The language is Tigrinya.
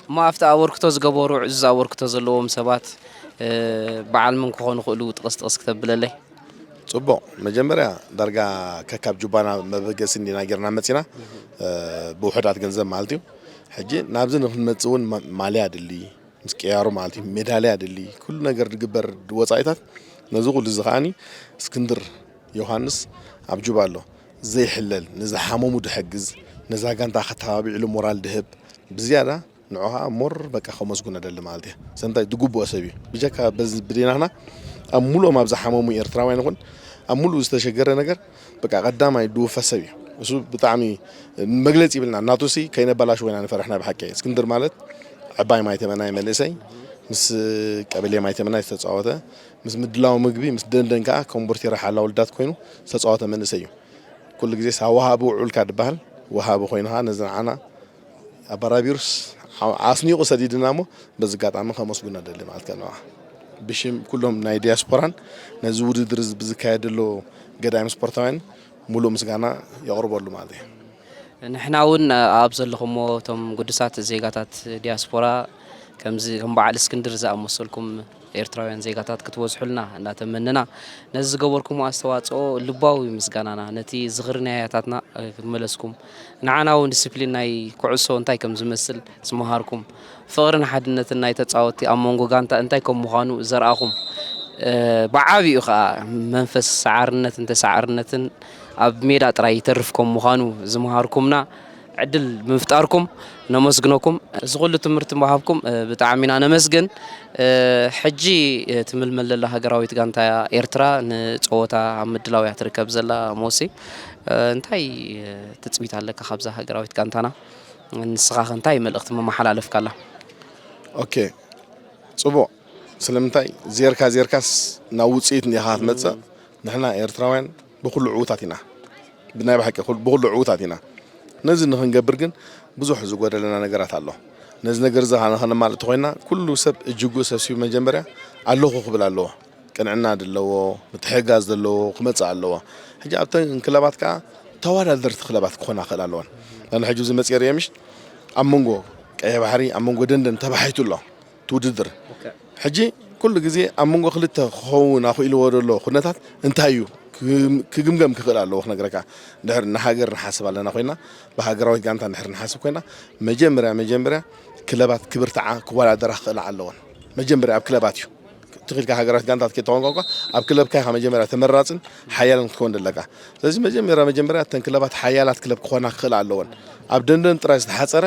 እሞ ኣብቲ ኣበርክቶ ዝገበሩ፣ ዕዙዝ ኣበርክቶ ዘለዎም ሰባት፣ እ፣ በዓል መን ክኾኑ ይኽእሉ? ጥቕስ ጥቕስ ክተብለለይ። ጽቡቕ። መጀመርያ ዳርጋ ከካብ ጁባና መበገሲ እንዲና ጌርና መጺና፣ እ፣ ብውሑዳት ገንዘብ ማለት እዩ። ሕጂ ናብዚ ንክንመጽእ እውን ማ-፣ ማልያ ኣድሊ፣ ምስ ቅያሩ ማለት እዩ፣ ሜዳልያ ኣድሊ፣ ኩሉ ነገር ዝግበር ወጻኢታት። ነዚ ኩሉ እዚ ከዓኒ እስክንድር ዮሃንስ ኣብ ጁባ ኣሎ። ዘይሕለል፣ ንዝሓመሙ ድሕግዝ፣ ነዛ ጋንታ ከተባቢዕሉ ሞራል ድህብ፣ ብዝያዳ ንዑ ከዓ ሞር በቃ ከመስጉኖ ደሊ ማለት እየ። ሰምታይ ድግብኦ ሰብ እዩ። ብጀካ በዚ ብዴናህና ኣብ ሙሉኦም ኣብ ዝሓመሙ ኤርትራውያን ይኹን ኣብ ሙሉእ ዝተሸገረ ነገር በቃ ቀዳማይ ድውፈ ሰብ እዩ። እሱ ብጣዕሚ መግለፂ ይብልና። ናቱሲ ከይነበላሽዎ ኢና ንፈርሕና ብሓቂ። እስክንድር ማለት ዕባይ ማይ ተመናይ መንእሰይ ምስ ቀበሌ ማይ ተመናይ ዝተፃወተ ምስ ምድላው ምግቢ ምስ ደንደን ከዓ ኮምቦርቴራ ሓላ ውልዳት ኮይኑ ዝተፃወተ መንእሰይ እዩ። ኩሉ ግዜ ሳ ወሃቢ ውዑልካ ድበሃል ወሃቢ ኮይንኻ ነዚ ንዓና ኣባራቢሩስ ኣስኒቑ ሰዲድና እሞ በዚ ኣጋጣሚ ከመስግኖ ደሊ ማለት ከለዋ ብሽም ኩሎም ናይ ዲያስፖራን ነዚ ውድድር እዚ ብዝካየድ ዘሎ ገዳይም ስፖርታውያን ሙሉእ ምስጋና የቕርበሉ ማለት እዩ። ንሕና እውን ኣብ ዘለኹሞ እቶም ግዱሳት ዜጋታት ዲያስፖራ ከምዚ ከም በዓል እስክንድር ዝኣመሰልኩም ኤርትራውያን ዜጋታት ክትበዝሑልና እናተመነና ነዚ ዝገበርኩሞ ኣስተዋፅኦ ልባዊ ምስጋናና ነቲ ዝኽሪ ናይ ኣያታትና ክመለስኩም ንዓና እውን ዲስፕሊን ናይ ኩዕሶ እንታይ ከም ዝመስል ዝመሃርኩም ፍቕርን ሓድነትን ናይ ተፃወትቲ ኣብ መንጎ ጋንታ እንታይ ከም ምዃኑ ዘርኣኹም ብዓብኡ ከዓ መንፈስ ሰዓርነትን ተሰዓርነትን ኣብ ሜዳ ጥራይ ይተርፍ ከም ምዃኑ ዝመሃርኩምና ዕድል ብምፍጣርኩም ነመስግነኩም። እዚ ኩሉ ትምህርቲ ምሃብኩም ብጣዕሚ ኢና ነመስግን። ሕጂ ትምልመል ዘላ ሃገራዊት ጋንታ ኤርትራ ንፀወታ ኣብ ምድላው እያ ትርከብ ዘላ። ሞሲ እንታይ ትፅቢት ኣለካ ካብዛ ሃገራዊት ጋንታና? ንስኻ ከ እንታይ መልእኽቲ መመሓላለፍካላ? ኦኬ፣ ፅቡቕ። ስለምንታይ ዜርካ ዜርካስ ናብ ውፅኢት እንዲኻ ክትመፅእ? ንሕና ኤርትራውያን ብኩሉ ዕዉታት ኢና፣ ብናይ ብሓቂ ኩል- ብኩሉ ዕዉታት ኢና። ነዚ ንክንገብር ግን ብዙሕ ዝጎደለና ነገራት ኣሎ። ነዚ ነገር እዚ ንኸነማልእ ተኮይና ኩሉ ሰብ እጅጉ ሰብሲቡ መጀመርያ ኣለኹ ክብል ኣለዎ። ቅንዕና ዘለዎ ምትሕግጋዝ ዘለዎ ክመፅእ ኣለዎ። ሕጂ ኣብተን ክለባት ከዓ ተወዳደርቲ ክለባት ክኾና ክኽእል ኣለወን። ኣነ ሕጂ እዚ መፅእ ሪኦ ምሽ ኣብ መንጎ ቀይሕ ባሕሪ ኣብ መንጎ ደንደን ተባሒቱ ኣሎ እቲ ውድድር። ሕጂ ኩሉ ግዜ ኣብ መንጎ ክልተ ክኸውን ኣኽኢልዎ ዘሎ ኩነታት እንታይ እዩ ክግምገም ክኽእል ኣለዎ ክነግረካ። ድሕር ንሃገር ንሓስብ ኣለና ኮይና ብሃገራዊት ጋንታ ድሕር ንሓስብ ኮይና መጀመርያ መጀመርያ ክለባት ክብርትዓ ክወዳደራ ክኽእላ ኣለወን። መጀመርያ ኣብ ክለባት እዩ ትኽልካ ሃገራት ጋንታት ከይተኾንካ እኳ ኣብ ክለብካ ኢኻ መጀመርያ ተመራፅን ሓያልን ክትከውን ደለካ። ስለዚ መጀመርያ መጀመርያ እተን ክለባት ሓያላት ክለብ ክኾና ክኽእላ ኣለወን። ኣብ ደንደን ጥራይ ዝተሓፀረ